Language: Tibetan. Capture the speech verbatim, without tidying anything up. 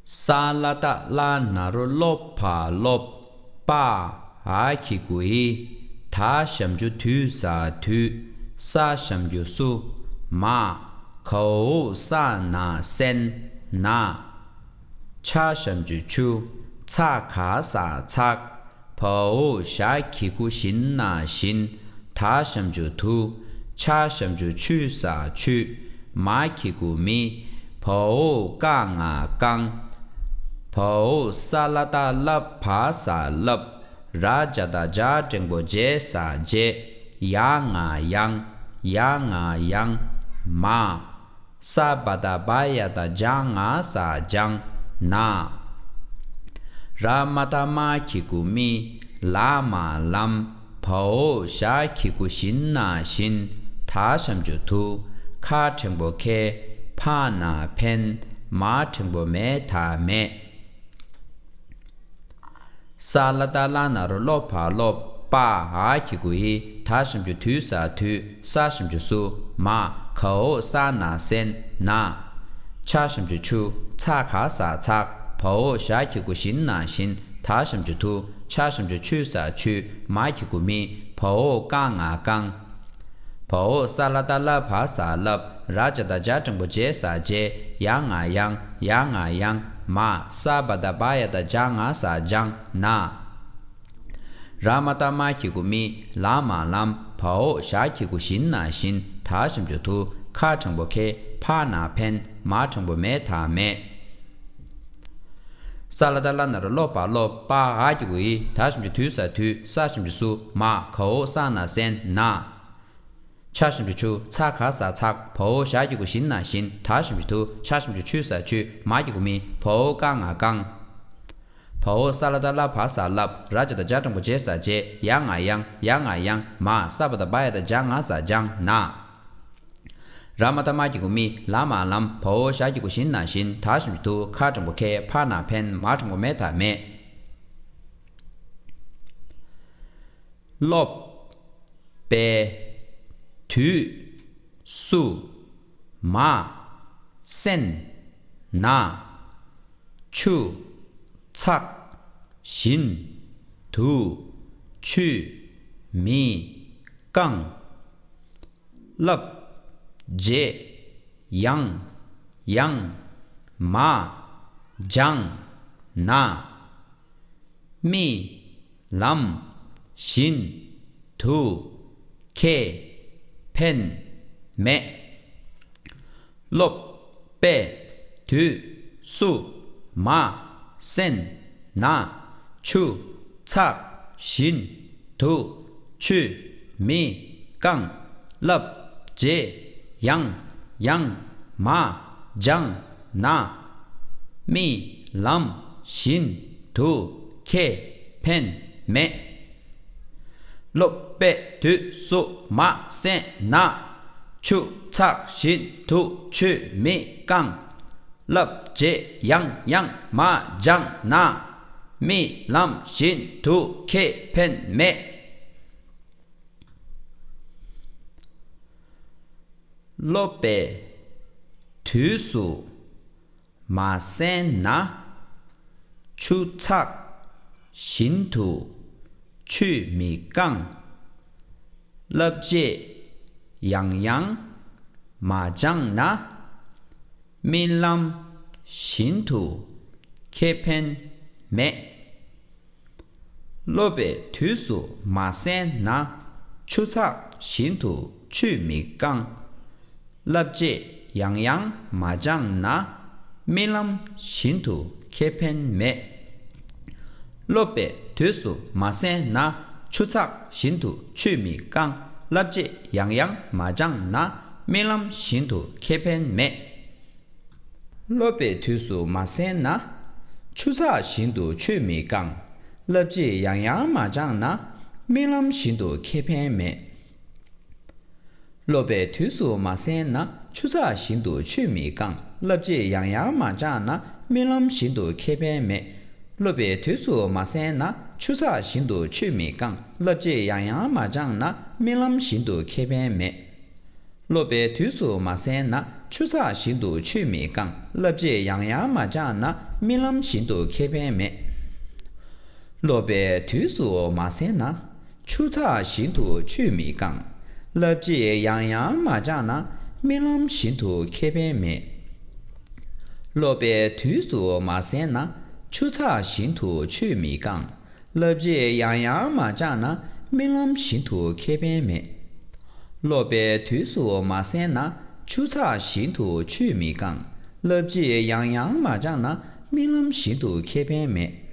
ས་ལ་བཏགས་སླ་ན་རོ་སློ་བ་སློབ། པ་འ་གི་གུ་འི། ད་ཞབས་ཀྱུ་དུ་ས་དུས། ས་ཞབས་ཀྱུ་སུ། མ། ག་འོག་ས་ན་སན། ན། ཆ་ཞབས་ཀྱུ་ཆུ། ཚ་ག་ས་ཚགས། བ་འོག་ཞ་གི་གུ་ཞི་ན་བཞིན། ད་ཞབས་ཀྱུ་དུ། ཆ་ཞབས་ཀྱུ་ཆུ་ས་ཆུས། མ་གི་གུ་མི། བ་འོག་ཀ་ང་བཀང་། བ་འོག་ས་ལ་བཏགས་སླ་བ་ས་སླབ། ར་ཇ་བཏགས་རྗ་འགྲེང་བུ་རྗེ་ས་རྗེས། ཡ་ང་ཡང་། ཡ་ང་ཡང་། མ། ས་བ་བཏགས་སྦ་ཡ་བཏགས་སྦྱ་ང་ས་སྦྱངས། ན། ར་མ་བཏགས་རྨ་གི་གུ་རྨི། ལ་མ་ལམ། བ་འོག་ཞ་གི་གུ་ཞི་ན་བཞིན། ད་ཞབས་ཀྱུ་དུ། ཁ་འགྲེང་བུ་ཁེ། ཕ་ན་ཕན། མ་འགྲེང་བུ་མེ་ད་མེད། ས་ལ་བཏགས་སླ་ན་རོ་སློ་བ་སློབ། པ་འ་གི་གུ་འི། ད་ཞབས་ཀྱུ་དུ་ས་དུས། ས་ཞབས་ཀྱུ་སུ། མ། ག་འོག་ས་ན་སན། ན། ཆ་ཞབས་ཀྱུ་ཆུ། ཚ་ག་ས་ཚགས། བ་འོག་ཞ་གི་གུ་ཞི་ན་བཞིན། ད་ཞབས་ཀྱུ་དུ། ཆ་ཞབས་ཀྱུ་ཆུ་ས་ཆུས། མ་གི་གུ་མི། བ་འོག་ཀ་ང་བཀང་། བ་འོག་ས་ལ་བཏགས་སླ་བ་ས་སླབ། ར་ཇ་བཏགས་རྗ་འགྲེང་བུ་རྗེ་ས་རྗེས། ཡ་ང་ཡང་། ཡ་ང་ཡང་། མ། ས་བ་བཏགས་སྦ་ཡ་བཏགས་སྦྱ་ང་ས་སྦྱངས། ན། ར་མ་བཏགས་རྨ་གི་གུ་རྨི། ལ་མ་ལམ། བ་འོག་ཞ་གི་གུ་ཞི་ན་བཞིན། ད་ཞབས་ཀྱུ་དུ། ཁ་འགྲེང་བུ་ཁེ། ཕ་ན་ཕན། མ་འགྲེང་བུ་མེ་ད་མེད། ས་ལ་བཏགས་སླ་ན་རོ་སློ་བ་སློབ། པ་འ་གི་གུ་འི། ད་ཞབས་ཀྱུ་དུ་ས་དུས། ས་ཞབས་ཀྱུ་སུ། མ། ག་འོག་ས་ན་སན། ན། ཆ་ཞབས་ཀྱུ་ཆུ། ཚ་ག་ས་ཚགས། བ་འོག་ཞ་གི་གུ་ཞི་ན་བཞིན། ད་ཞབས་ཀྱུ་དུ། ཆ་ཞབས་ཀྱུ་ཆུ་ས་ཆུས། མ་གི་གུ་མི། བ་འོག་ཀ་ང་བཀང་། བ་འོག་ས་ལ་བཏགས་སླ་བ་ས་སླབ། ར་ཇ་བཏགས་རྗ་འགྲེང་བུ་རྗེ་ས་རྗེས། ཡ་ང་ཡང་། ཡ་ང་ཡང་། མ། ས་བ་བཏགས་སྦ་ཡ་བཏགས་སྦྱ་ང་ས་སྦྱངས། ན། ར་མ་བཏགས་རྨ་གི་གུ་རྨི། ལ་མ་ལམ། བ་འོག་ཞ་གི་གུ་ཞི་ན་བཞིན། ད་ཞབས་ཀྱུ་དུ། ཁ་འགྲེང་བུ་ཁེ། ཕ་ན་ཕན། མ་འགྲེང་བུ་མེ་ད་མེད། སློབ། པའི། དུས། སུ། མ། སེན། ན། ཆུ། ཚགས། བཞིན། དུ། ཆུས། མི། བཀང་། སླབ། བརྗེད། ཡང་། ཡང་། མ། སྦྱངས། ན། རྨི། ལམ། བཞིན། དུ། ཁེ། ཕན། མེད། སློབ། པའི། དུས། སུ། མ། སེན། ན། ཆུ། ཚགས། བཞིན། དུ། ཆུས། མི། བཀང་། སླབ། བརྗེད། ཡང་། ཡང་། མ། སྦྱངས། ན། རྨི། ལམ། བཞིན། དུ། ཁེ། ཕན། མེད། སློབ། པའི། དུས། སུ། མ། སེན། ན། ཆུ། ཚགས། བཞིན། དུ། ཆུས། མི། བཀང་། སླབ། བརྗེད། ཡང་། ཡང་། མ། སྦྱངས། ན། རྨི། ལམ། བཞིན། དུ། ཁེ། ཕན། མེད། སློབ་པའི་དུས་སུ་མ་སེན་ན། ཆུ་ཚགས་བཞིན་དུ་ཆུས་མི་བཀང་། སླབ་བརྗེད་ཡང་ཡང་མ་སྦྱངས་ན། རྨི་ལམ་བཞིན་དུ་ཁེ་ཕན་མེད། སློབ་པའི་དུས་སུ་མ་སེན་ན། ཆུ་ཚགས་བཞིན་དུ་ཆུས་མི་བཀང་། སླབ་བརྗེད་ཡང་ཡང་མ་སྦྱངས་ན། རྨི་ལམ་བཞིན་དུ་ཁེ་ཕན་མེད། སློབ་པའི་དུས་སུ་མ་སེན་ན། ཆུ་ཚགས་བཞིན་དུ་ཆུས་མི་བཀང་། སླབ་བརྗེད་ཡང་ཡང་མ་སྦྱངས་ན། རྨི་ལམ་བཞིན་དུ་ཁེ་ཕན་མེད། སློབ་པའི་དུས་སུ་མ་སེན་ན། ཆུ་ཚགས་བཞིན་དུ་ཆུས་མི་བཀང་། སླབ་བརྗེད་ཡང་ཡང་མ་སྦྱངས་ན། རྨི་ལམ་བཞིན་དུ་ཁེ་ཕན་མེད། སློབ་པའི་དུས་སུ་མ་སེན་ན། ཆུ་ཚགས་བཞིན་དུ་ཆུས་མི་བཀང་། སླབ་བརྗེད་ཡང་ཡང་མ་སྦྱངས་ན། རྨི་ལམ་བཞིན་དུ་ཁེ་ཕན་མེད། སློབ་པའི་དུས་སུ་མ་སེན་ན། ཆུ་ཚགས་བཞིན་དུ་ཆུས་མི་བཀང་། སླབ་བརྗེད་ཡང་ཡང་མ་སྦྱངས་ན། རྨི་ལམ་བཞིན་དུ་ཁེ་ཕན་མེད། སློབ་པའི་དུས་སུ་མ་སེན་ན། ཆུ་ཚགས་བཞིན་དུ་ཆུས་མི་བཀང་། བསླབ་བྱས་ཡང་ཡང་མ་སྦྱངས་ན། རྨི་ལམ་བཞིན་དུ་ཁེ་ཕན་མེད། སློབ་པའི་དུས་སུ་མ་གསན་ན། ཆུ་ཚགས་བཞིན་དུ་ཆུས་མི་བཀང་། བསླབ་བྱས་ཡང་ཡང་མ་སྦྱངས་ན། རྨི་ལམ་བཞིན་དུ་ཁེ་ཕན་མེད། སློབ་པའི་དུས་སུ་མ་གསན་ན། ཆུ་ཚགས་བཞིན་དུ་ཆུས་མི་བཀང་། བསླབ་བྱས་ཡང་ཡང་མ་སྦྱངས་ན། རྨི་ལམ་བཞིན་དུ་ཁེ་ཕན་མེད། སློབ་པའི་དུས་སུ་མ་གསན་ན། ཆུ་ཚགས་བཞིན་དུ་ཆུས་མི་བཀང་། བསླབ་བྱས་ཡང་ཡང་མ་སྦྱངས་ན། རྨི་ལམ་བཞིན་དུ་ཁེ་ཕན་མེད།